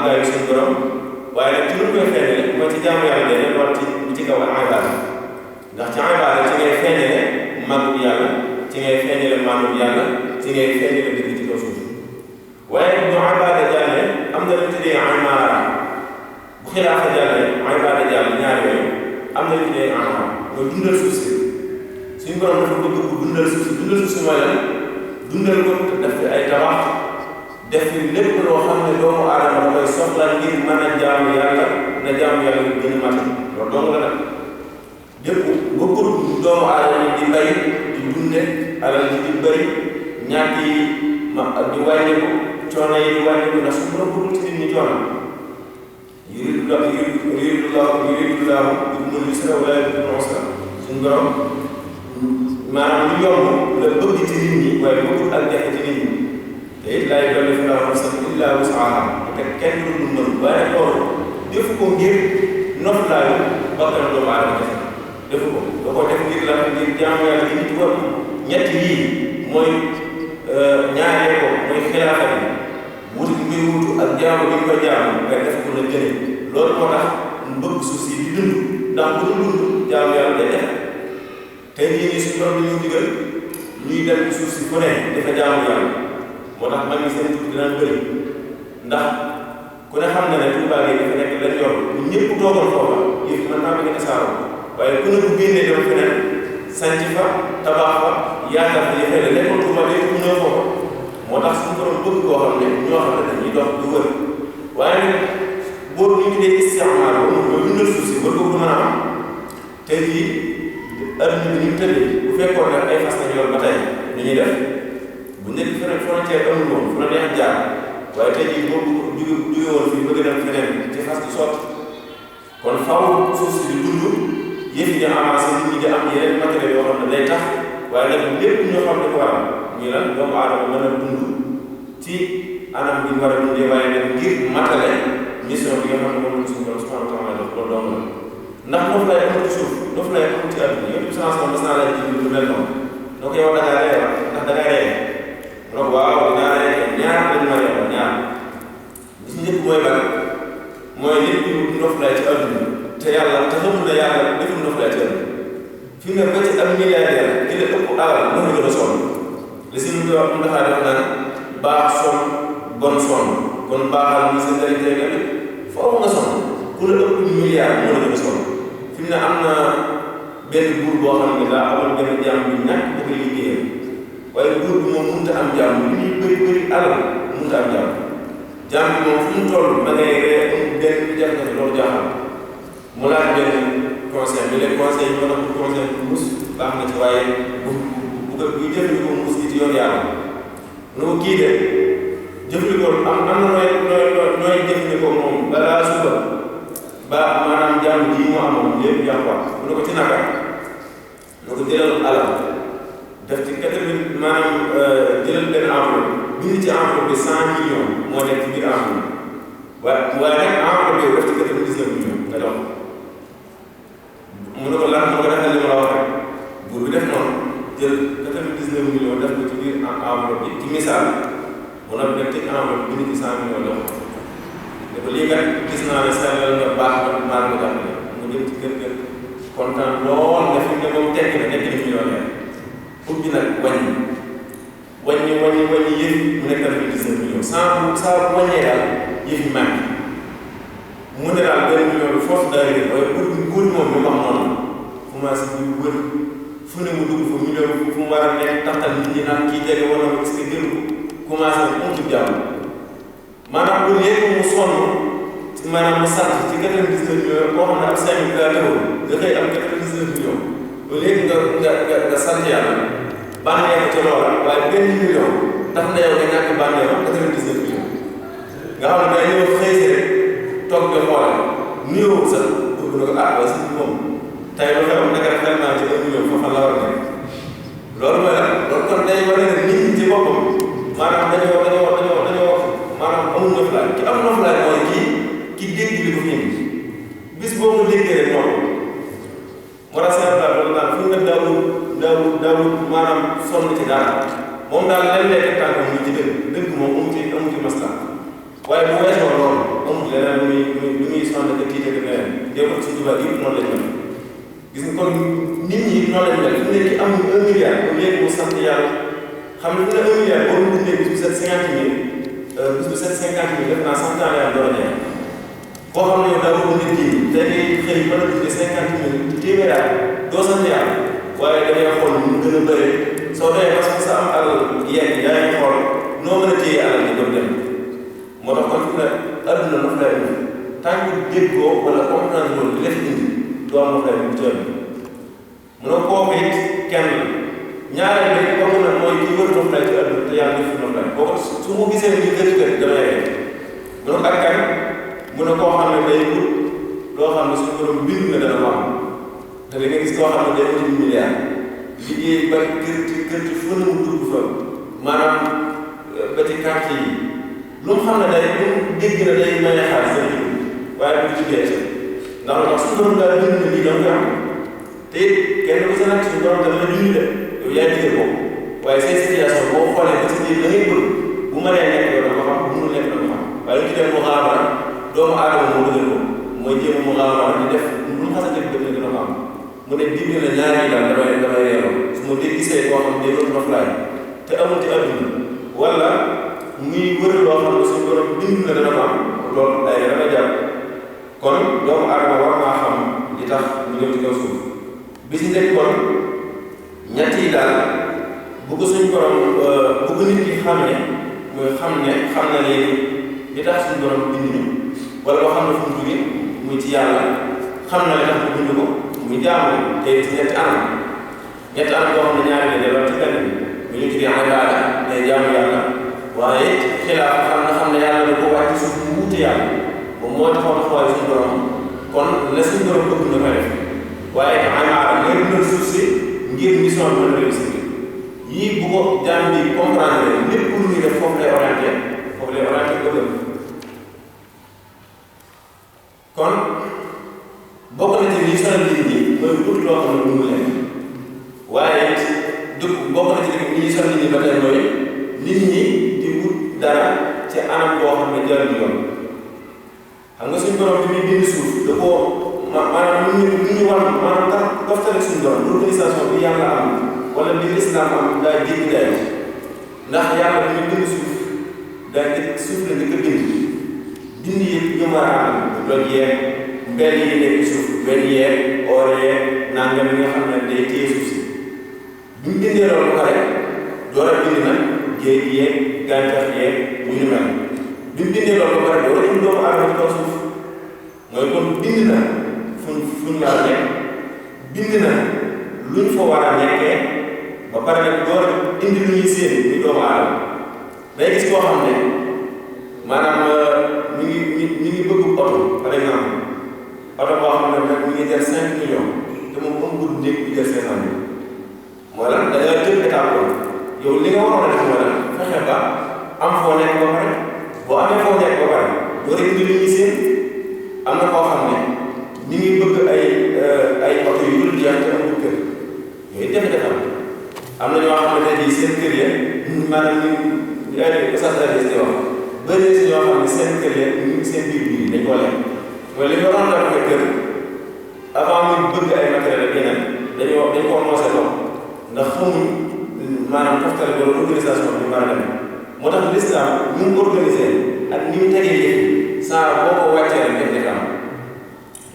màggaayu suñu borom waaye nag ci lu koy feeñale mooy ci jaamu yàlla day nekk ci kaw ibaada ndax ci ibaada ci ngay feeñale màggu yàlla ci ngay feeñale maanu yàlla ci ngay feeñale dëgg ci kaw suuf waaye bu ibaada jàllee am na lu ñu tuddee imaara bu xilaafa jàllee ibaada jàll ñaari yooyu am na lu ñu tuddee imaara mooy dundal suuf si suñu borom dafa bëgg bu dundal suuf si mooy lan dundal ko def fi ay tabax def fi lépp loo xam ne doomu aadama da koy soxla ngir mën a jaamu yàlla na jaamu yàlla yu gën a mat loolu dong la nag lépp bëggul doomu aadama di bay di dunde alal ji di bëri ñàkk yi di wàññiku coono yi di wàññiku ndax suñu borom bëggul ci nit ñi coono yuridullahu bikumul yusra wa la bikumul usra suñu borom maanaam lu yomb la bëgg ci nit ñi waaye bëggul ak jafe ci nit ñi te it laa yukallifu llaahu nafsan illaa wus'ahaa te kenn du lu mën waaye loolu defu ko ngir noflaayu bakkan doomu aadama kese defu ko da ko def ngir la ngir jaamu yàlla gi nit war ñett yii mooy ñaaree ko mooy xilaafa bi wutu gi muy wutu ak jaamu gi ñu koy jaamu nga def ko la jëlee loolu moo tax mu bëgg suuf si di dund ndax bu dul dund jaamu yàlla day def tey jii nii suñu borom ñu digal ñuy dem ci suuf si fu ne dafa jaamu yàlla moo tax mag ñi seen tur dina bëri ndax ku ne xam na ne Touba gi dafa nekk lañ yor ñu ñëpp toogal foofa yëf mën naa bëgg a tasaaroo waaye ku ne bu génnee dem feneen sanc fa tabax fa yaatal fa yëfee la nekkul Touba day ku ñëw foofa moo tax suñu borom bëgg koo xam ne ñoo xam ne dañuy dox du wër waaye nag boobu ñu tuddee istimaar boobu mooy dundal suuf si wër ko mën a am tey jii adduna bi ni mu tëddee bu fekkoon ne ay fas lañ yor ba tey ni ñuy def bu nekk frontière amul moom fu la neex jaar waaye tey jii boobu jóge woon fii bëgg dem feneen ci fas di sotti kon faaw suuf si di dund yëf yi di avancé nit ñi di am yeneen matériel yoo xam ne day tax waaye nag lépp ñoo xam ne ko waral ñu lan doomu aadama mën a dund ci anam bi ñu war a dundee waaye nag ngir matale mission bi nga xam ne moom la suñu borom subhanahu wa taala def loolu dong la ndax ndox lay amul ci suuf ndox lay amul ci àdduna yëpp chance moom mas naa lay ji lu mel noonu doo ko yow da ngaa ree ndax da ngaa ree donc waaw dinaa ree ñaar lañu ma ree ñaar li ci njëkk mooy ban mooy nit ñi ndox lay ci àdduna te yàlla te xamul ne yàlla deful ndox lay ci àdduna fi nga ba ci am milliardaire ki la ëpp alal mën na gën a sonn li si ñu wax mu daxaa def naan baax sonn bon sonn kon baaxal ni sa njëriñ tey nga foofu nga sonn ku la ëpp milliard mën na gën a sonn fi mu ne am na benn buur boo xam ne daa amoon benn jàmm bi ñàkk bëgg a liggéeyam waaye buur bi moom mënut a am jàmm li muy bëri alal mënut a am jàmm bi moom fu mu toll da ngay ree benn jafe-jafe loolu jaaxal mu laaj benn conseil bi les conseils yi ma doon conseil bu mus baax na ci waaye bu jëfandikoo mus gi ci yoon yàlla nu ko kii de jëfandikoo am na nooy jëfandikoo moom balaa suba ba maanaam jàmm ji mu amoon lépp jàmbaat mu ne ko ci naka mu ko jëlal alal def ci 80 maanaam jëlal benn enveloppe bind ci enveloppe bi 100 millions moo nekk ci biir enveloppe waaye nag enveloppe bi def ci 99 millions nga jox mu ne ko lan mu ko defal li ma la wax rek buur bi def noonu jël 99 millions def ko ci biir enveloppe bi ci misaal mu ne def ci enveloppe bind ci 100 millions jox ne ko lii kat gis naa ne sellal nga baax na maa ngi ko jàppale mu dem ci kër kër kontaan lool nga fi mu ne moom tekki na nekk na millionnaire ubbi nag wàññi yëf mu nekk 99 millions saa bu wàññee daal yëf yi manqué mu ne daal benn million bi foofu daa réer waaye góor moom mi wax noonu commencé di wër fu ne mu dugg fa million bi fu mu war a nekk taxal nit ñi naan kii jege wala ma gis nga jël ko commencé na mu jàmm maanaam bu léegi mu sonn maanaam mu sant ci 99 millions boo xam ne am 5 000 daa teewul nga xëy am 99 millions ba léegi nga sant yàlla bànneeku ca loola waaye benn million tax na yow nga ñàkk bànneeku 99 millions nga xam ne day ñëw xëy si rek toog nga xoolal nuyoo sax bëgg na ko waaye si moom tey lu xew naka rek xel naa ci 1 million foofa la war a nekk loolu mooy la loolu kon day wane ne nit ñi ci boppam maanaam dañoo maanaam amul noflaay ki am noflaay mooy ki dégg li ko fi indi bis boo ko déggee rek noonu moo tax seen daal loolu daal fu nga daawul maanaam sonn ci dara moom daal lenn lay teg tànkam mu ci dëgg moom amu ci masla waaye bu weesoo loolu sonn nga tiite ak leneen yow ko suñu tubaab yëpp noonu lañ mel gis nga kon nit ñi noonu lañ mel fu nekk am 1 milliard au lieu mu sant yàlla xam ne fu ne 1 milliard boo mu dundee bis bu set 50 000 bis bu set 50 000 def naa 100 ans yàlla door a jeex koo xam ne yow daa bëgg nit kii tey ngay xëy mën a dundee 50 000 téeméer at doo sant yàlla waaye da ngay xool mu gën a bëri soo dee parce que sa am alal yegg yaa ngi xool noo mën a téye alal di doon dem moo tax kon fu ne adduna na fa lay indi tant que déggoo wala comprendre loolu li la fi indi doo am na fa lay indi jël munoo kooku it kenn ñaareel bi bokk na mooy kii wër na fa lay ci adduna te yàlla def na fa lay boo su mu gisee ni kër kër damay rey munoo ak kan mun a koo xam ne day wut loo xam ne suñu borom bind na dana ko am te da nga gis koo xam ne day wuti milliard liggéey ba kër ci fu ne mu dugg fa maanaam ba ci quartier yi lu mu xam ne day lu mu dégg na day maye xaalis day dugg waaye bu ci dee ndax lu tax suñu borom daal bind na lii danga am te it kenn ku sa nag suñu borom dama la bind de yow yaa digal ko waaye say situation boo xoolee ba ci biir da ngay bëgg bu ma nee nekk yow da ko xam bu mu nekk da ko xam waaye lu ci dem mu xaabara doomu aadama moo dëggal ko mooy jéem mu xaabara di def lu mu xas a def dëgg dina ko am mu ne digle na ñaari yi daal damay reeroo su ma dégg gisee koo xam ne day doon noflaay te amul ci adduna wala muy wër loo xam ne suñu borom bind na dana ko am loolu ay dana jàpp kon doomu aadama war naa xam li tax ñu ñëw ci kaw suuf bi ci nekk kon ñett yi daal bu ko suñu borom bu ko nit ki xamee mooy xam na léegi li tax suñu borom bind ñu wala loo xam ne fu mu jóge muy ci yàlla xam na li tax mu bind ko muy jaamu te ci ñetti anam boo xam ne ñaari la delloo ci benn bi ñu tuddee ibaada day jaamu yàlla waaye xilaaf xam ne yàlla da ko wàcc suuf mu wuute yàlla moom moo taxaw taxawaay suñu borom kon la suñu borom bëgg na koy def waaye ibaada ngay dundal suuf si ngir mission bi mën a réussir yii bu ko jaam bi comprendre lépp lu muy def foofu lay orienté bëgg kon bokk na ci li sonal nit ñi mooy wut loo xam ne mu leen waaye dëkk bokk na ci li ñuy sonal nit ñi ba tey mooy nit ñi di wut dara ci anam boo xam ne jarul yoon xam nga suñu borom bi muy bind suuf da koo maanaam lu ñu war maanaam tax toftale suñu borom organisation bi yàlla am wala bi islam am daa jéggi dayo ndax yàlla bi muy bind suuf daa njëkk suuf la njëkk a bind yëpp ñu war a am loolu yeeg mbel yi nekk suuf benn yeeg oor yeeg nangam yi nga xam ne day téye suuf si bi mu bindee loolu ba pare door a bind nag géej yeeg gàncax yeeg bu ñu mel bi mu bindee loolu ba pare door a indi doomu aadama ci kaw suuf mooy kon bind na fuñ war a nekk bind na luñ fa war a nekkee ba pare nag door a indi lu ñuy séen muy doomu aadama day gis koo xam ne maanaam mi ngi bëgg oto par exemple oto boo xam ne nag mi ngi jar 5 millions te moom ëmbul néeg bi jar 500 000 mooy lan da ngay jël étape boobu yow li nga waroon a def mooy lan fexe ba am foo nekk ba pare boo amee foo nekk ba pare doo rek indi lu ñuy seen am na koo xam ne mi ngi bëgg ay oto yu dul jeex te amul kër yooyu jafe-jafe am na ñoo xam ne tey jii seen kër ya maanaam ñu yaay dégg essentiel di wax bëri na si ñoo xam ne seen kër ya ñu ngi seen biir dañ koo lekk mooy li nga waroon a def kër avant muy bëgg ay matériel ak yeneen dañ koo noose lool ndax xamuñ maanaam toftale wala organisation bi mën a dem moo tax l'islam ñu mu organisé ak ni mu tegee yëf saa boo ko wàccee rek def am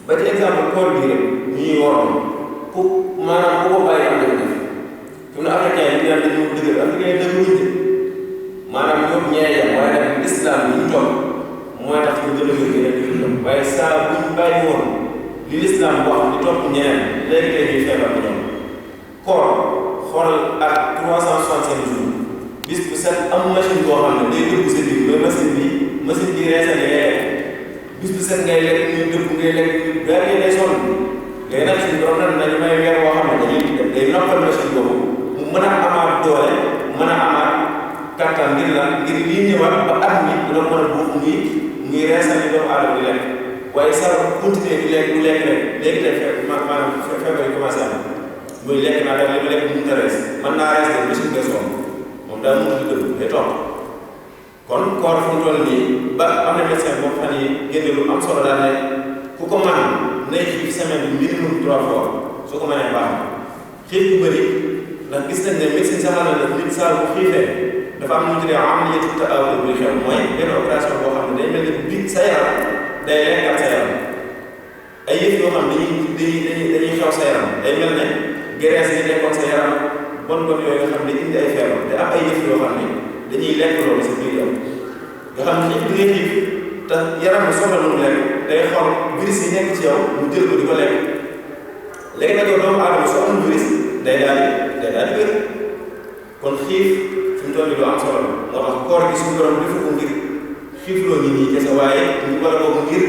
ba ci exemple koor bii rek ñuy waroon ku maanaam ku ko bàyyi am def fi mu ne africain yi ñu naan dañu dëgër africain yi dëgg wuñ maanaam ñoom ñee yam waaye nag l'islam bi ñu toog mooy tax ñu gën a gën a gën waaye saa bu ñu bàyyi woon li l'islam wax di topp ñeneen léegi tey ñuy feebar bi ñoom koor xoolal ak 365 jours bis bu set am machine boo xam ne day dëgg sa biir mooy machine bi reesal ngay lekk bis bu set ngay lekk ñu dëgg ngay lekk weer yi day sonn léegi nag suñu borom nag nañu may weer boo xam ne dañuy day noppal machine boobu mu mën a amaat doole mën a amaat kattan ngir la ngir lii ñëwaat ba at mi dina mën a buuf muy reesal yi doomu aadama di lekk waaye sa continuer di lekk du lekk rek léegi tey maanaam feebar yi commencé am muy lekk naa daal li ma lekk mënut a rees mën naa rees de machine de sonn moom daal mënut a dëgg day toog kon koor fu mu toll nii ba am na médecin boo xam ne génne lu am solo daal ne nay xiif semaine bi minimum 3 fois su ko mënee baax xiif bu bëri ndax gis nañ ne médecine saxal na ne nit saa bu xiifee dafa am lu ñu tuddee amaliyatu ta'awud buy xew mooy benn opération boo xam ne day mel ni bi sa yaram day lekkal sa yaram ay yëf yoo xam ne dañuy xew sa yaram day mel ne graisse yi nekkoon sa yaram bon yooyu nga xam ne indi ay feebar te am ay yëf yoo xam ne dañuy lekk loolu sa biir yow nga xam ne nit ñi xiif te yaram bi soxla lu mu lekk day xool virus yi nekk ci yow mu jël ko di ko lekk léegi nag yow doomu aadama soo amul virus day daal di wér kon xiif fi mu toll nii lu am solo la moo tax koor gi suñu borom defu ko ngir xiifloo ñi nii kese waaye ñu war a boobu ngir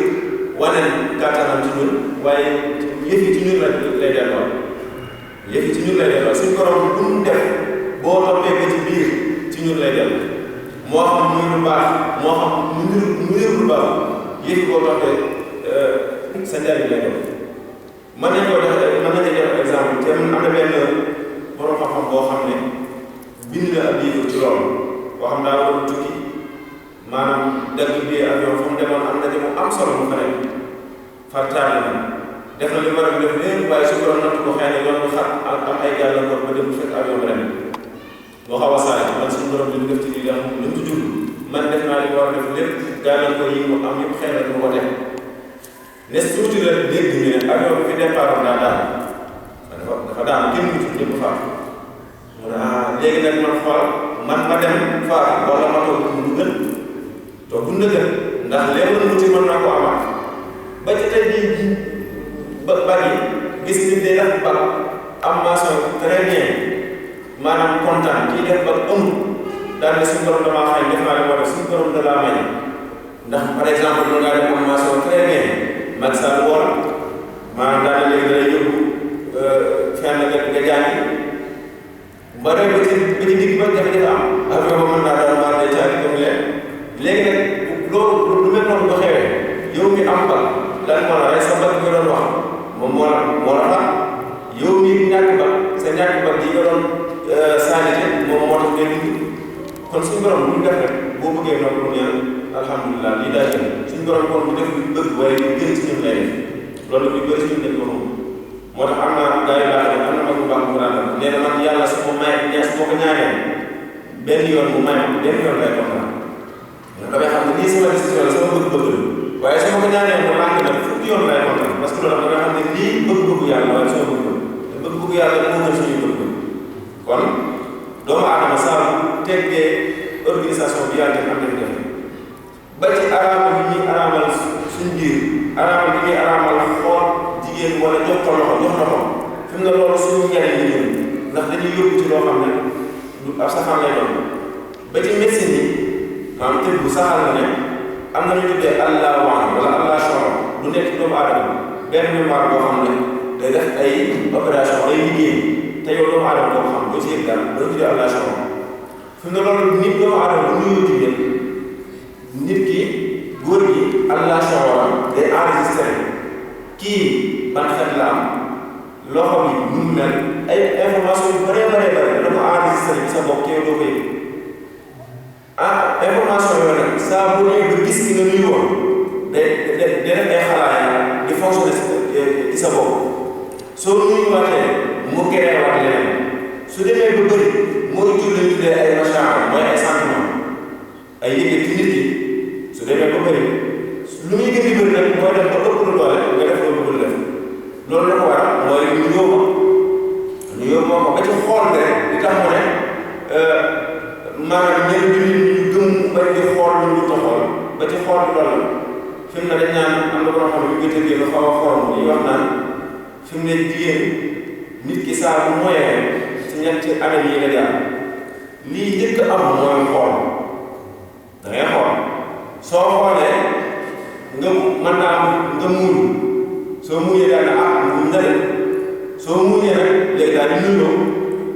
wane kàttanam ci ñun waaye yëf yi ci ñun lay delloo yëf yi ci ñun lay delloo suñu borom bu mu def boo toppee ko ci biir ci ñun lay delloo moo xam muy lu baax moo xam mu niru lu baax yëf yi boo toppee sa njariñ lay doon mën nañu ko def exemple te am na benn borom xam-xam boo xam ne bind na ab livre ci loolu boo xam daa waroon tukki maanaam dagg bi avion fu mu demoon am na mu am solo mu fa nekk fartaale na def na li mu war a def lépp waaye su ko doon natt ko xëy na yoon bu xat am ay gàllankoor ba dem fekk avion bi ren moo xaw a saay man suñu borom bi ñu def ci lii am lu mu ci jublu man def naa li war a def lépp gàllankoor yi mu am yëpp xëy na du ko def ne tuuti la dégg ñu ne avion bi fi départ daa daal dafa daal kenn mucc ñëpp faatu mu ne léegi nag man xool man ma dem faatu wala ma toog mu gën toog bu ndëgër ndax léegi la mucc mën naa ko amaat ba ci tey jii bag yi gis nit day def bag am mention très bien maanaam kontaan kii def bag amul daal ne suñu borom damaa xëy def naa li war a suñu borom da laa may ndax par exemple mën ngaa def am mention très bien mag Sall wala maanaam daal léegi day yóbbu fenn nga jàngi ba rek ba ci digg ba jafe-jafe am avion ba mën naa daal maa day caagi comme léegi nag loolu lu mel noonu ba xewee yow mi am ba lan moo la rek sa bag nga doon wax moom moo la tax yow mi ñàkk ba sa ñàkk ba di nga doon saalite moom moo tax ngay dund kon suñu borom lu ñu def rek boo bëggee noonu lu ñaan alhamdulilah lii daa jël suñu borom kon bu def lu bëgg waaye lu gën ci ñun lay def loolu lu bëri suñu def ko moo tax am na gars yu baax am na mag bu baax bu ràndal nee na man yàlla su ma may su ma ko ñaanee benn yoon mu may benn yoon lay kontaan damay xam ne lii sama décision la sama bëgg-bëgg la waaye su ma ko ñaanee mu lànk nag fukki yoon lay kontaan parce que loolu damay xam ne lii bëgg-bëggu yàlla waaye sama bëgg-bëgg te bëgg-bëggu yàlla moo gën suñuy bëgg-bëgg kon doomu aadama saa bu teggee organisation bi yàlla def am jafe-jafe ba ci araamal bi ñuy araamal suñ biir araamal bi ñuy araamal xool jigéen wala jox ko loxo fi mu ne loolu suñu njariñ li ñëw ndax dañuy yóbbu ci loo xam ne du ab safaan lay doon ba ci médecine yi maanaam tëb bu saxal na ne am na ñu tuddee allah waan wala allah choro du nekk doomu aadama benn mémoire boo xam ne day def ay opération ay liggéey te yow doomu aadama boo xam doo ci yëg daal doo tuddee allah choro fi mu ne loolu nit doomu aadama bu nuyoo jigéen nit ki góor gi allah choro day enregistré kii ban xeet la am loxo bi nu mu mel ay information yu bëree da ko enregistré bi sa bopp teew doo ko yëg information yooyu nag saa bu ñëwee ba gis ki nga nuyu woon day def ay xalaat di fonctionné ci sa bopp soo nuyuwaatee mu créé waat leneen su demee ba bëri mooy jur lañu tuddee ay machin mooy ay sentiment ay yëg ci nit ki su demee ba bëri lu muy gën di bëri nag mooy def ba ëpp lu doole nga def loolu bëgg def loolu la ko waral mooy nuyoo ma ba ci xool bi rek di tax mu ne maanaam ñenn jullit ñu gëm bañ di xool ñu ñu xool ba ci xool bi loolu fi mu ne dañ naan am na boo xam ne ñu ngi tëggee lu xaw a xorom yi wax naan fi mu ne jigéen nit ki saa bu moyee ci ñetti anam yi nga jaar lii njëkk am mooy xool da ngay xool soo xoolee nga mën naa am nga muur soo muuree daal mu na de soo muuree nag léegi daal di nuyoo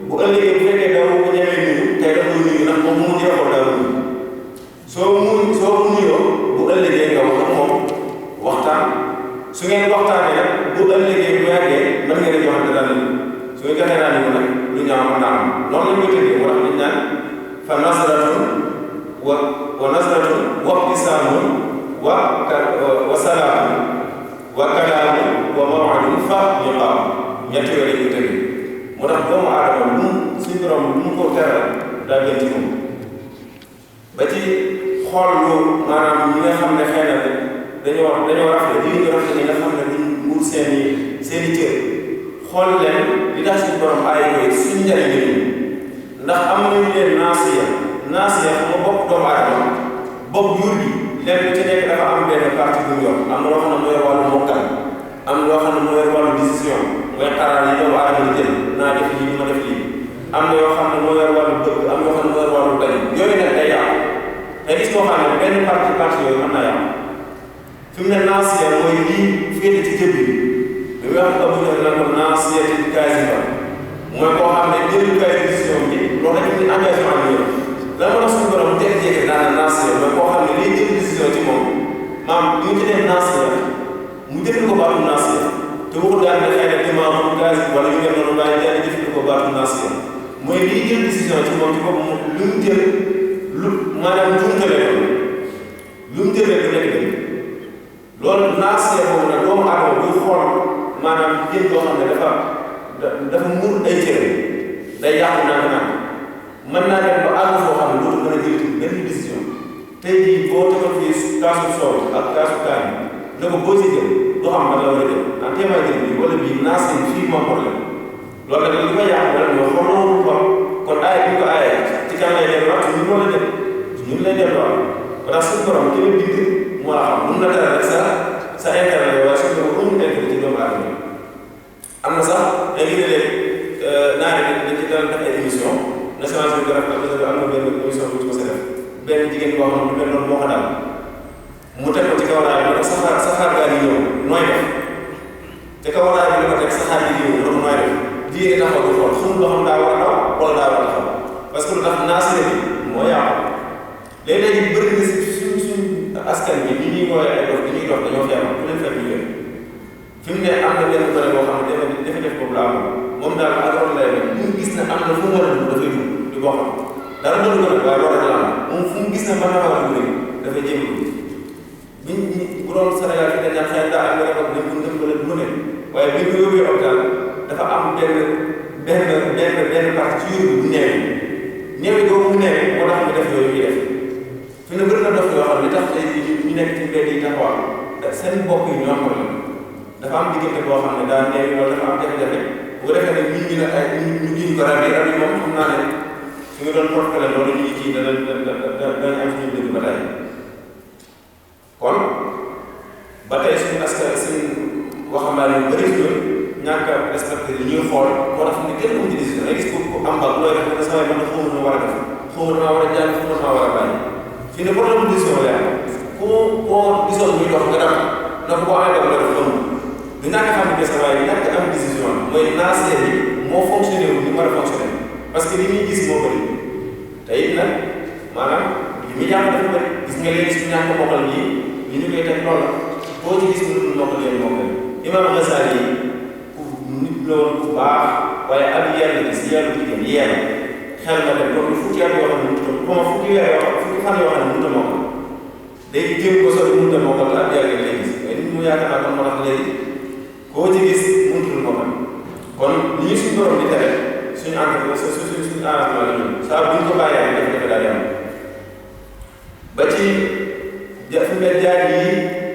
bu ëllëgee bu fekkee daw ko ñemee nuyu tey dafa nuyu ndax moom mu jeexoon daal nuyu soo nuyoo bu ëllëgee nga wax ak moom waxtaan su ngeen waxtaanee nag bu ëllëgee bu yàggee mën ngeen a joxante daal su ngeen joxee daal ñu nag lu ñaaw mën naa am noonu la ñu koy tëggee moo tax dañ naan fa nasratun wa nasratun wa ibtisaamun wa salaamun wa kalaamun wa ñetti yooyu lañ ko tëggee moo tax doomu aadama lu suñu borom lu mu ko teral daa gën ci moom ba ci xool lu maanaam ñi nga xam ne xëy na dañoo rafet jigéen ñu rafet ñi nga xam ne duñ muur seen i cër xool leen li tax suñu borom aay koy suñu njëriñ lañu ndax am nañu leen naasiya xam nga bopp doomu aadama bopp yuur gi lenn ci nekk dafa am benn partie bu mu yor am na loo xam ne mooy wàllu mokkal am loo xam ne mooy wàllu décision mooy xalaat yi doomu aadama di jël naa def lii ma def lii am na yoo xam ne moo yor wàllu bëgg am yoo xam ne moo yor wàllu bañ yooyu nag day yàqu te gis koo xam ne benn partie yooyu mën naa yàqu fi mu ne naasiya mooy lii féete ci jëb bi li muy wax abu na ko naasiya ci kaasiba mooy koo xam ne jëlukaay décision bi loolu rek ni engagement bi yor la mën a suñu borom jékki-jékki daana naasiya mooy koo xam ne liy jël décision ci moom maam li ñu ci def naasiya mu jëfandikoo baatu naasiya te waxul daal ne xëy na dimanche kaasib wala yu mel noonu waaye daal di jëfandikoo baatu naasiya mooy liy jël décision ci moom ci boppam lu mu jël lu maanaam jumtale ko lu mu jëlee du nekk dëgg loolu naasiya boobu nag doomu aadama buy xool maanaam jën boo xam ne dafa muur ay cër day yàqu naan mën naa dem ba àgg foo xam ne dootu mën a jël benn décision tey jii boo tegoon fii kaasu soow ak kaasu kaani ne ko boo ci jël doo xam ban la war a jël en témoin jël bii wala bii naasiya fii moo problème loolu nag li koy yàq wala ñoo xamoo ko kon aaya bi ko aaya ci kan lay delluwaat ñun wala dem ñun lay delluwaat parce que suñu borom ki la bind moo la xam mun na dara rek sa intérêt waaye suñu borom amul intérêt ci doomu aadama am na sax léeg-léeg naa ne dañ ci daan def ay émission nationale géographique am na benn émission bu ñu ko sa def benn jigéen boo xam ne benn noonu moo ko daal mu teg ko ci kaw raay bi ne ko saxaar gaa yi ñëw nooy def te kaw raay bi ne ko teg saxaar gi ñëw ne ko nooy def jigéen ñi taxaw di xool xamul loo xam daa war a daw wala daa war a taxaw parce que lu tax naasiya bi moo yàqu léeg-léeg bëri na suñ askan bi ñi ñuy woowee ay dof dañuy dof dañoo feebar ku leen fekk ñu leen fi mu ne am na benn bële boo xam ne dafa def boobu laa moom daal ak lay ñu gis ne am na fu mu war a dugg dafay dugg di bokk dara mënu ko nag waaye loolu rek la am moom fu mu gis ne mën na war a dugg dafay jéem biñ bu doon Sénégal fi dañ naan xëy daa am nga defal dañ ko ndëm wala mu ne waaye bi ñu yóbbee hôpital dafa am benn partie ci yóbbu bu néew boobu mu néew moo tax ñu def yooyu ñuy def fi ne bëri na dof yoo xam ne li tax tey ñu nekk ci mbedd yi taxawal seen mbokk yi ñoo xam ne dafa am diggante boo xam ne daa néew wala dafa am jafe-jafe bu ko defee nag nit ñi nag ay ñu giñ ko rabi rabi moom xam naa ne su ñu doon portale loolu ñu ci danañ am suñu dëgg ba tey kon ba tey suñu askan suñu waxambaane yu bëri ci ñàkk a respecté li ñuy xool moo tax ne kenn amu ci décision nga gis ko am bal looy def ne samay man xaw ma war a def xaw ma damaa war a jàng xaw ma damaa war a bàyyi fii ne problème décision la koo gisoon muy dox nga dem na ko boo amee dox la def amul du ñàkk xam ne sa waaye ñàkk am décision mooy naasiya bi moo fonctionné wu ni war a fonctionné parce que li muy gis moo bëri te it nag maanaam li muy yàq dafa bëri gis nga léegi suñu ñàkk mokkal yi li ñu koy teg loolu boo ci gis mënul mokkal yéen mokkal Imam Ghazali yi nit la woon bu baax waaye ab yàlla gis yàlla jigéen yéen xel nga dem loolu fukki at yoo xam ne mënut a fukki weer yoo xam fukki fan yoo xam ne mënut a mokkal day jéem ko sori mënut a mokkal ab yàlla lay gis mais nit mu yaakaar naa kon moo tax léegi koo ci gis mënutul mokkal kon li ñu suñu borom di tere suñu entreprise suñu arrangement la ñu saa bu ñu ko bàyyee rek dafa daal di am ba ci fu mel jaay yi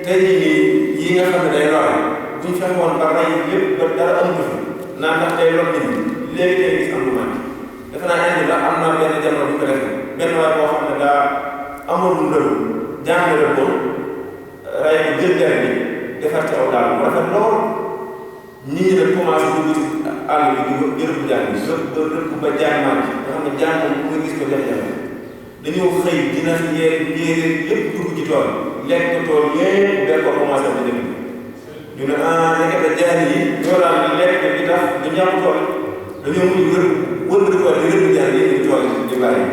tey jii yi nga xam ne day lore bu ñu fexe woon ba rey lépp ba dara amul fi naan ndax day lor nit ñi léegi tey gis am lu mel defe naa indi la am na benn jamono bu ñu ko defee benn waay boo xam ne daa amoon lu ndëru jàngale ko rey ko jël der bi defar ci aw daal mu rafet lool nit ñi dañ commencé dugg ci àll bi di jërëbu jàng bi rëbb ba jàng maa ngi nga xam ne jàng bu nga gis ko jafe-jafe dañoo xëy dina yéere lépp dugg ci tool lekk tool yépp benn ko commencé ba jënd ñu ne nekk da jaan yi ñoo daan lekk di tax du ñàkk tool dañoo mujj wër di ko di rëbb jaan yi di tool di bàyyi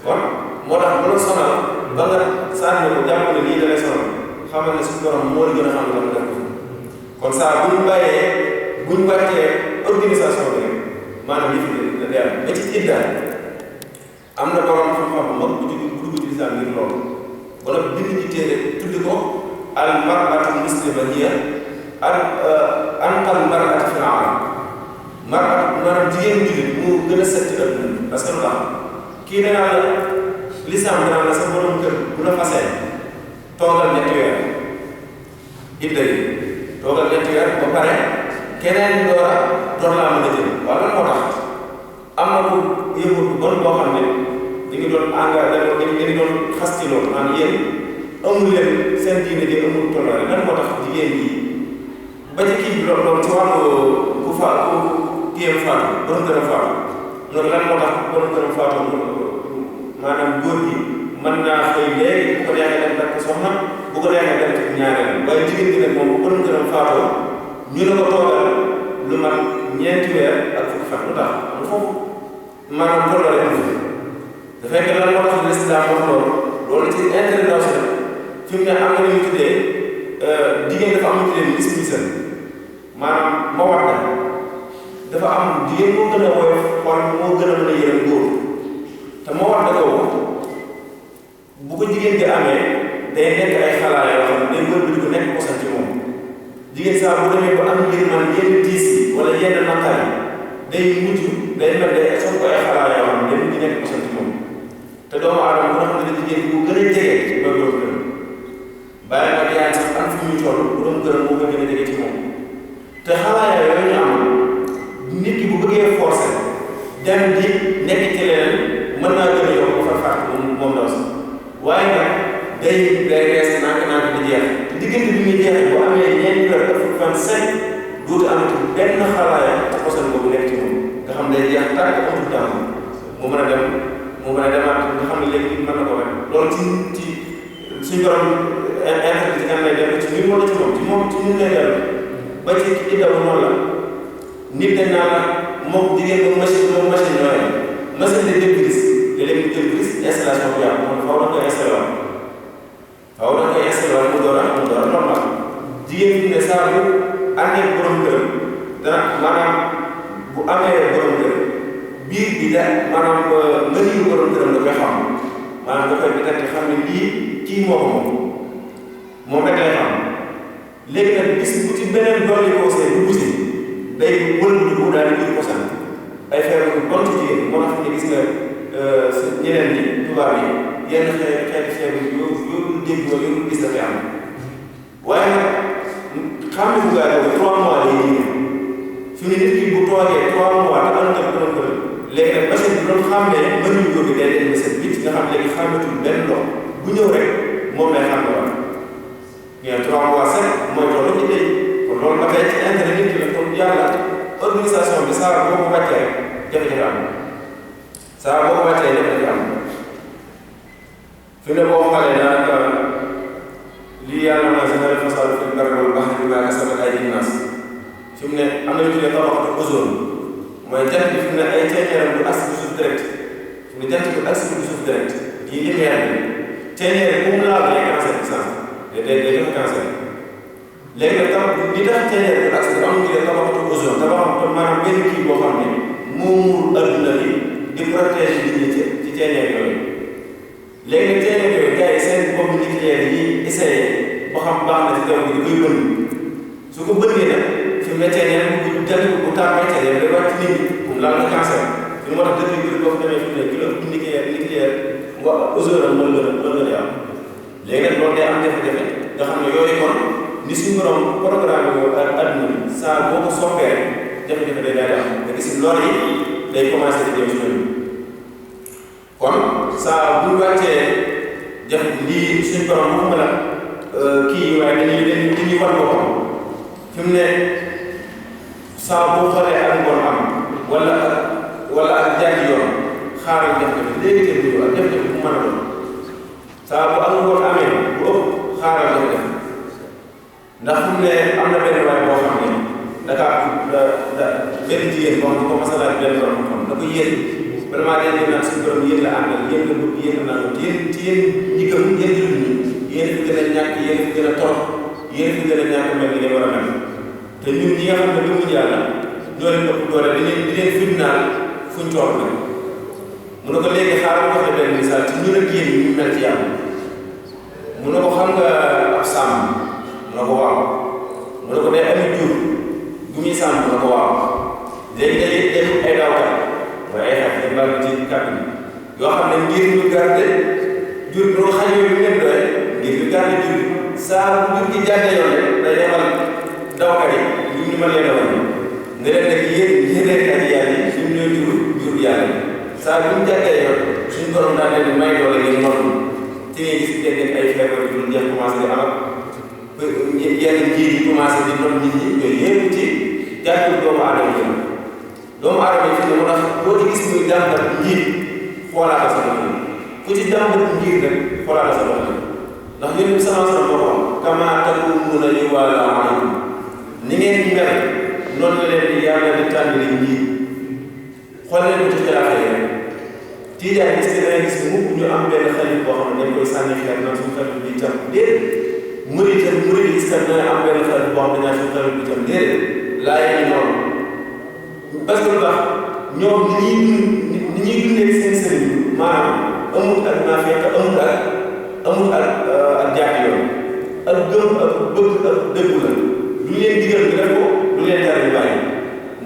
kon moo tax bu la sonal ba nga sànni ko jàpp ne lii da lay sonal xamal ne suñu borom moo la gën a xam ne def ko kon saa bu ñu bàyyee bu ñu wàccee organisation bi rek maanaam yëf yi da day am ba ci idda am na borom xam-xam bu mag bu dugg ci lislaam ngir loolu wala bind ci téere tuddi ko al mar'atu muslima hiya anqal mar'ati fil aalam maanaam jigéen jullit mu gën a set ci ëpp parce que lu tax kii danaa la lislaam danaa la sa borom kër bu la fasee toogal ñetti weer idda yi toogal ñetti weer ba pare keneen door laa mën a jël waaw lan moo tax am na ku yëngu bon boo xam ne ñu ngi doon engagé dañu doon xas ci loolu maanaam yéen amul leen seen diine ji amul tolloore lan moo tax jigéen yi ba ci kii bi loolu ci wàllu ku kiyam faatu borom gën a faatu loolu lan moo tax borom gën a faatu maanaam góor gi mën naa xëy léegi bu ko neexee dem takk soxna bu ko neexee dem ci ñaareel waaye jigéen gi nag moom bu borom gën a faatoo ñu ne ko toogal lu mat ñeenti weer ak fukki fan lu tax am foofu maanaam tolloore am da fekk lan moo tax lislaam wax loolu ci intervention fi mu ne am na lu ñu tuddee jigéen dafa am lu ñu tuddee mismisal maanaam ma wax dafa am jigéen moo gën a woyof xool moo gën a mën a yërëm góor te moo wax da ko bu ko jigéen gi amee day nekk ay xalaat yoo xam ne day wër bi di ko nekk posan ci moom jigéen saa bu demee ba am yërmande yenn tiis yi wala yenn naqar yi day mujj day mel day soog ko ay xalaat yoo xam ne day mujj nekk posan ci moom te doomu aadama bu nga xam ne jigéen bu gën a jege loolu doon gën bàyyi nag yaay sax am fu ñu toll bu doon gën a moo gën a jege ci moom te xalaat yooyu ñu am nit ki bu bëggee forcé dem di nekk ci leneen mën naa gën a yokk ba fa faat moom ndaw si waaye nag day rees nànk di jeex te diggante bi muy jeexee bu amee ñeenti weer ak fukki fan cinq dootu amati benn xalaaya te posan boobu nekk ci moom nga xam day jeex tàkk amatul temps mu mën a dem mu mën a demaat nga xam ne léegi nit mën na ko rek loolu ci suñu borom intérêt ci kan lay dem ci ñun wala ci moom ci ñun lay dellu ba ci iddawu noonu la nit dañ naa la moom jigéen moom machine ñooyee machine de jël gris léeg-léeg ñu jël gris installation bi yàqu moom faaw da koy installé waat mu door a normal jigéen ñi ne saa bu àndee borom kër dana maanaam bu amee borom kër biir bi da maanaam mëniyu borom këram da koy xam maanaam da koy détecté xam ne lii kii moo ko moom rek lay xam léegi nag bis bu ci beneen dolli ko see bu busi day wëlbati ko daal di jur posan ay feebar yu bon ci jigéen moo tax ne gis nga ñeneen ñi tubaab yi yenn xeeti feebar yu dégg wala yu gis dafay am waaye nag xam ne bu gaa yi 3 mois lay ñëw fi mu ne nit ki bu toogee 3 mois te am na borom kër léegi nag machine bi doon xam ne mënuñu ko bi day leen machine bi nga xam léegi xàmmatul benn ndox bu ñëw rek moom lay xam ne wax ngeen 3 mois sax mooy toll ci day kon loolu ba tey ci intérêt nit ki la kon yàlla organisation bi saa boo ko wàccee jafe-jafe am saa boo ko wàccee jafe-jafe am fi ne boo xoolee daanaka lii yàlla na général fasal fi barri wal bahri bimaa kasabat aydin naas fi mu ne am na lu tuddee tabaqatu ozone mooy jant bi fi mu ne ay ceeñeeram du agsi bu suuf direct fi mu ne jant bi agsi bu suuf direct yii lumière bi ceeñeer bu mu laal day cancer bi sax day def cancer léegi nag tam li tax ceeñeer bi agsi dafa am lu tuddee tabaqatu ozone tabaxam maanaam benn kii boo xam ne moo muur adduna bi di protéger nit ñi ci ceeñeer yooyu léegi nag ceeñeer yooyu gars yi seen bopp nucléaire yi essayé ba xam baax na ci jaww ji da koy bënn su ko bënnee nag fi mu ne ceeñeer bu jant bu tàmbee ceeñeer day wàcc nit ñi pour laal na cancer li moo tax dëkk bi boo ko demee fi mu ne kilo nucléaire nga ozone am mën gën a am léegi nag loolu day am jafe-jafe nga xam ne yooyu kon ni suñu borom programme yooyu ak adduna bi saa boo ko soppee rek jafe-jafe day daal di am nga gis loolu yi day commencé di jëm si ñoom kon saa bu ñu wàccee jafe lii suñu borom waxuma la kii waaye dañuy war boppam fi mu ne saa boo xoolee ak ngoon am wala ak jàngi yoon xaaral jafe-jafe léegi tey bu ak jafe-jafe bu mën a doon saa bu ak ngoon amee bu ëpp xaaral jafe-jafe ndax fi mu ne am na benn waay boo xam ne benn jigéen boo xam ne ko masalaat benn borom xam da ko yéen vraiment dañ leen naan suñu borom yéen la àndal yéen la bëgg yéen la naan ci yéen ñi gëm yéen jullit ñi yéen fi gën a ñàkk yéen fi gën a torox yéen fi gën a ñàkk mel ni leen war a mel te ñun ñi nga xam ne gëmuñu yàlla ñoo leen ëpp doole di leen fitnaal fuñ toog nag mu ne ko léegi xaaral wax la benn misaal ci ñun ak yéen ñu mel ci yàlla mu ne ko xam nga ab sàmm mu ne ko waaw mu ne ko day ami jur bu muy sàmm mu ne ko waaw léegi bu ñu jàddee yoon rek day demal dawkat yi ñu mën leen a wàññi ne leen nag yéen ak yàlla yi suñu ñooy jur yàlla saa bu ñu jàddee yoon suñu borom daal leen may doole ngeen noonu ci ngay gis léeg-léeg ay feebar yu dul jeex commencé di am ak yenn njiit yi commencé di noonu nit ñi yooyu yëpp ci jàppul doomu aadama yi doomu aadama yi fi ne mu tax boo ci gis muy jàmbat njiit xoolaata sa bopp ku ci jàmbat njiit rek xoolaata sa bopp ndax yéen bi sama sama boppam kama takunuuna yuwalla alaykum ni ngeen mel noonu la leen di yàlla di tànn leen njiit xool leen ko ci xilaafa yi rek Tijaan gis nga gis mukk ñu am benn xarit boo xam ne dañ koy sànni xeer naan suñu xarit bi tam déedéet murid gis nga dina am benn xarit boo xam ne ñaan suñu xarit bi tam déedéet laay yi noonu parce que lu tax ñoom ni ñuy dundee seen sëriñ maanaam amul ak naafeq amul ak jàpp yoon ak gëm ak bëgg ak dëggu la lu leen digal bi def ko lu leen tere ñu bàyyi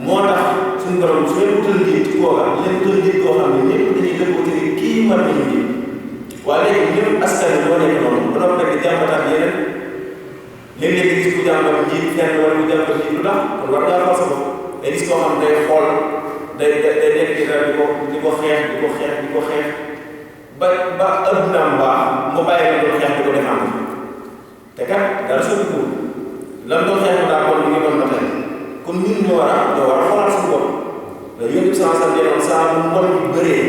moo tax suñu borom su leen utal njiit ci kooka leen utal njiit koo xam ne ñëpp dañuy dëppoo te kii mën nañu njiit waaye léegi ñëpp askan wi doo nekk noonu ba noppi nag di jàmbataat yeneen léeg-léeg gis ku jàmbat njiit fenn wala ku jàmbat njiit lu tax kon war ngaa xool sa bopp day gis koo xam day xool day nekk di ko xeex ba addunaam baax mu bàyyi la doon xeex di ko défendre te kat dara soo ko lan doon xeex daa kon ñu ngi doon ba tey kon ñun ñoo war a xoolaat suñu bopp la yónni bi sama deenoon saa bu mbon yu bëree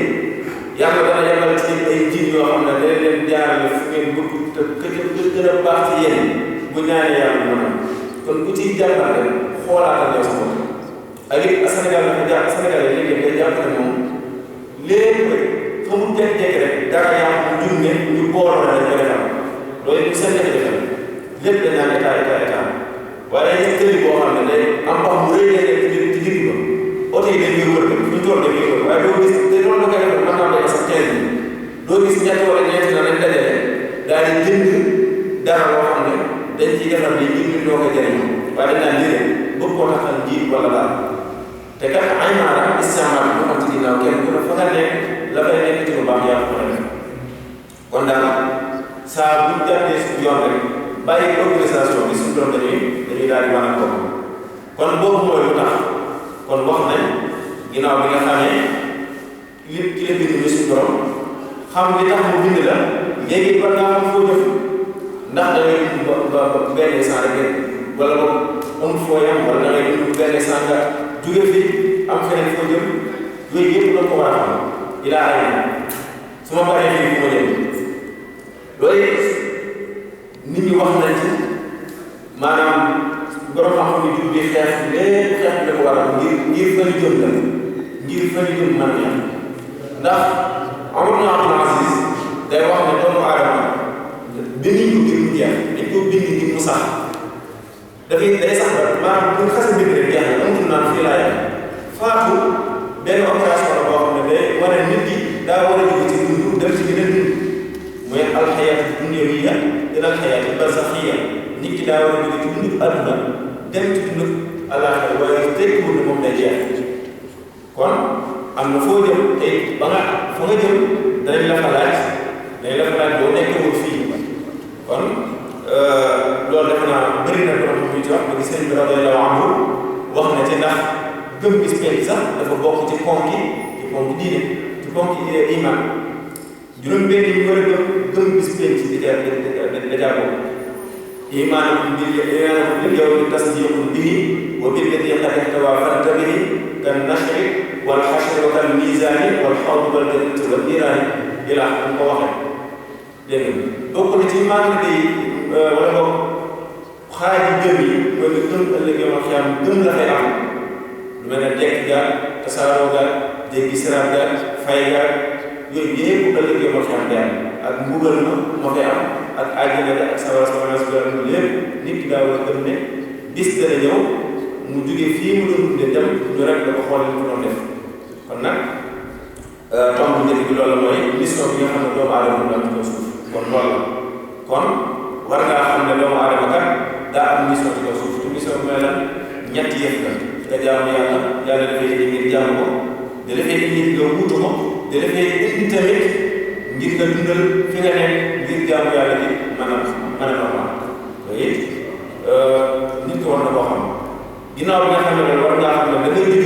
yàlla dana yàlla ci ay njiit yoo xam ne day leen jaarale fu ngeen bëgg te gën a baax ci yéen bu ñaanee yàlla mën a kon ku ciy jàppal rek xoolaatal yow sa bopp ak it Sénégal dafa jàpp Sénégal yi léegi day jàpp ne moom lépp rek fa mu jékki-jékki rek dara yaa mu junne ñu booloo dañ ko defal loolu it seen jafe-jafe lépp dañ naan état waaye dañuy tëri boo xam ne day am pax mu rëy rek ci digg ba oto yi dañuy wër fu ñu toll dañuy wër waaye doo gis te loolu la koy defal mën naa day sax 15 bi doo gis ñett wala ñeenti na dañ dajale daal di jënd dara loo xam ne dañ ciy defar li ñu ñoo koy jëriñoo waaye dañ naan léegi bëgg koo taxal njiit wala daal te kat ay maanaam istimaal bi xam ci ginnaaw kenn ku ne fa nga nekk la fay nekk ci lu baax yaa ko mën a def kon daal saa bu ñu jàppee suñu yoon rek bàyyi organisation bi suñu doon dañuy daal di mën a toog kon boobu mooy lu tax kon wax nañ ginnaaw bi nga xamee li ki la bind bi suñu borom xam li tax mu bind la léegi war ngaa xam foo jëf ndax da ngay dund ba benn sant rek wala boog amul foo yam wala da ngay dund benn sant nga jóge fi am feneen foo jëm yooyu yëpp doon ko war a xam ilaa ay su ma paree fii fu ma jëm loolu nit ñi wax nañ ci maanaam borom xam-xam yi jur bi xeex lépp xeex bi dafa war a ngir fa ñu jëm la ngir fa ñu jëm man ñam ndax Omar ibn Abdul Aziz day wax ne doomu aadama binduñ ko ngir mu jeex dañ ko bind ngir mu sax day sax ba maanaam bu ñu xasee bind rek jeex na amatul naan fii laa yem faatu benn occasion la boo xam ne day wane nit ki daa war a jóge ci dund dem ci beneen dund mooy alxayaat dunyawiyya ila alxayaat barzaxiyya nit ki daa war a jóge ci dund àdduna dem ci dund àllaaxira waaye tekkiwul ne moom day jeex kon am na foo jëm tey ba nga fa nga jëm danañ la fa laaj boo nekkewul fii kon loolu defe naa bëri na borom muy ci wax ba gis nañ bi radiyallaahu anhu wax na ci ndax gëm bis penc sax dafa bokk ci ponk diine ci ponk iman juróom-benn yi war a gëm bis penc di da bokk imaanakum bil yawmi tasdiiqun bihi wa billadii qad ihtawaa fantabihi kan nashri wal hashri wa kal miizaani wal hawdi wal jannati wal niiraani ilaa am ko waxee dégg nga bokk na ci mandarga yi wala boog xaaji gëm yi mooy nga gëm ëllëg yow ak yàlla gëm la fay am lu mel ne dekk ga tasaaroo ga jéggi siraat ga fay ga yooyu yëpp ëllëg yow ak yàlla ak mbugal ma fay am ak àjjana ga ak sawara lépp nit ki daa war a gëm ne bis dana ñëw mu jóge fii mu doon dundee dem ñu rek da ko xoolal mu doon def kon nag tomb bu njëkk bi loolu mooy mission bi nga xam ne doomu aadama mu am ci kaw suuf kon loolu la kon war ngaa xam ne doomu aadama kat daa am mission ci kaw suuf te mission bi mooy lan ñetti yëf la nga jaamu yàlla dafay indi ngir jaamu ko da dafay indi nga wuutu ko da dafay indi tamit ngir nga dundal fi nga nekk ngir jaamu yàlla bi mën a normal te it nit ki war na koo xam ginnaaw bi nga xam ne war ngaa xam ne da ngay